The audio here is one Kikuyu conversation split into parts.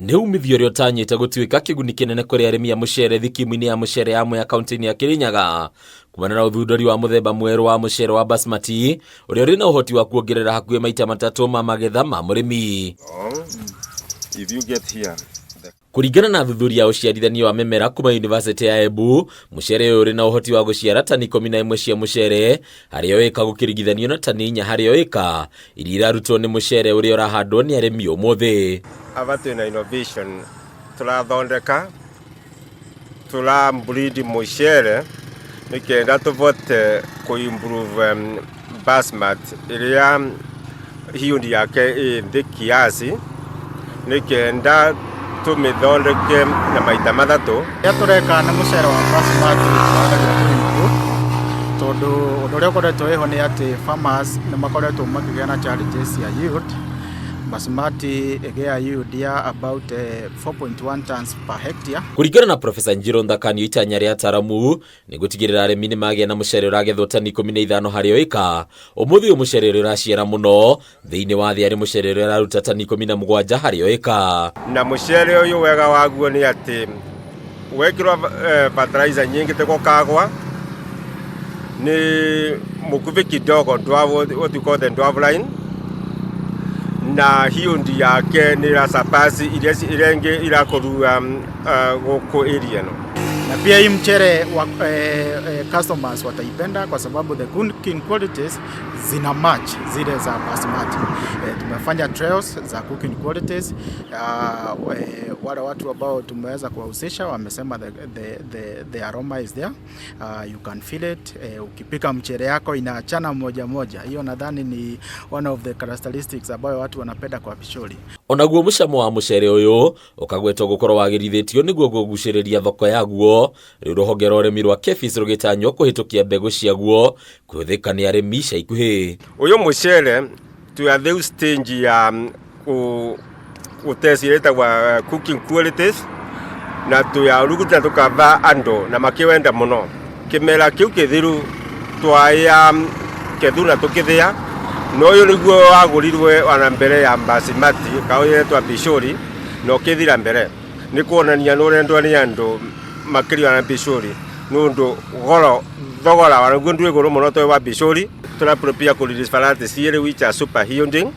Nĩ umithio ũrĩa ũtanyĩte gũtuĩka kĩguni kĩnene kũrĩ arĩmi a mũcere thikimu-inĩ ya mũcere ya Mwea kaunti-inĩ ya Kĩrĩnyaga kumana na ũthundũri wa mũthemba mwerũ wa mũcere wa basmati ũrĩa ũrĩ na ũhoti wa kuongerera hakuhĩ maita matatũ ma magetha ma mũrĩmi. If you get here, the Kũringana na athuthuria a ũciarithanio wa mĩmera kuma Yunivasĩtĩ ya Embu, mũcere ũyũ ũrĩ na ũhoti wa gũciara tani 11 cia mũcere harĩ o ĩka gũkĩringithanio na tani 4 harĩ o ĩka iria irarutwo nĩ mũcere ũrĩa ũrahandwo nĩ arĩmi ũmũthĩ. Aba twĩna innovation tũrathondeka, tũra breed mũcere nĩkenda tũvote kũ improve basmati ĩrĩa yield yake ĩ thĩ kiasi nĩkenda tũmĩthondeke na maita matatũ. Ũrĩa tũreka na mũcere wa basmati tũrageragia kũ improve tondũ ũndũ ũrĩa ũkoretwo wĩho nĩ atĩ farmers nĩ makoretwo makĩgĩa na challenges cia yield. Basmati ĩgĩaga yield ya about 4.1 tons per hectare. Kũringana na Professor Njirũ Nthakanio, itanya rĩa ataramu nĩ gũtigĩrĩra arĩmi nĩ magĩa na mũcere ũragethwo tani 15 harĩ o ĩka. Ũmũthĩ ũyũ mũcere ũrĩa ũraciara mũno thĩinĩ wa thĩ arĩ mũcere ũrĩa ũraruta tani 17 harĩ o ĩka. Na mũcere ũyũ wega waguo nĩ atĩ wekĩrwo fertilizer nyingĩ tĩgũkagwa nĩ mũkubi kidogo what you call the dwarf line, na yield yake nĩ ĩra surpass iria iria ingĩ irakũrua gũkũ area ĩno. Na pia hii mchere wa, customers wataipenda kwa sababu the cooking qualities zina match zile za basmati. Tumefanya trials za cooking qualities. Wale watu ambao tumeweza kuwahusisha wamesema the aroma is there. You can feel it. Ukipika mchere yako inaachana moja moja. Hiyo nadhani ni one of the characteristics ambayo watu wanapenda kwa Pishori. Onaguo mũcamo wa mũcere ũyũ ũkagwetwo gũkorwo wagĩrithĩtio nĩguo kũgucĩrĩria thoko yaguo. Rĩu rũhonge rwa ũrĩmi rwa KEPHIS rũgĩtanywo kũhĩtũkia mbegũ ciaguo kũhũthĩka nĩ arĩmi ica ikuhĩ. Ũyũ mũcere twĩ rĩu stage ya gũtest ĩrĩa ĩtagwo cooking qualities, na twĩaruguta tũkava andũ na makĩwenda mũno. Kĩmera kĩu kĩthiru twaya kethu na tũkĩthĩa, na ũyũ nĩguo wagũrirwe ona mbere ya basmati kaũyetwa Pishori na ũkĩthira mbere. Nĩ kuonania nĩ ũrendwo nĩ andũ makĩria na Pishori nĩ ũndũ goro thogora waguo ndwĩ igũrũ mũno ta wa Pishori. Tũra prepare kũ release varieties cierĩ which are super yielding.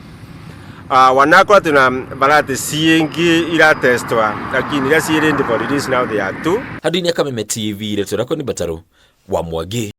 Wanakorwo twĩna varieties ciĩngĩ iratestwa, lakini iria ciĩ ready for release now they are two. Handũ-inĩ ya Kameme TV, rĩtwa rĩakwa nĩ Mbatarũ wa Mwangi.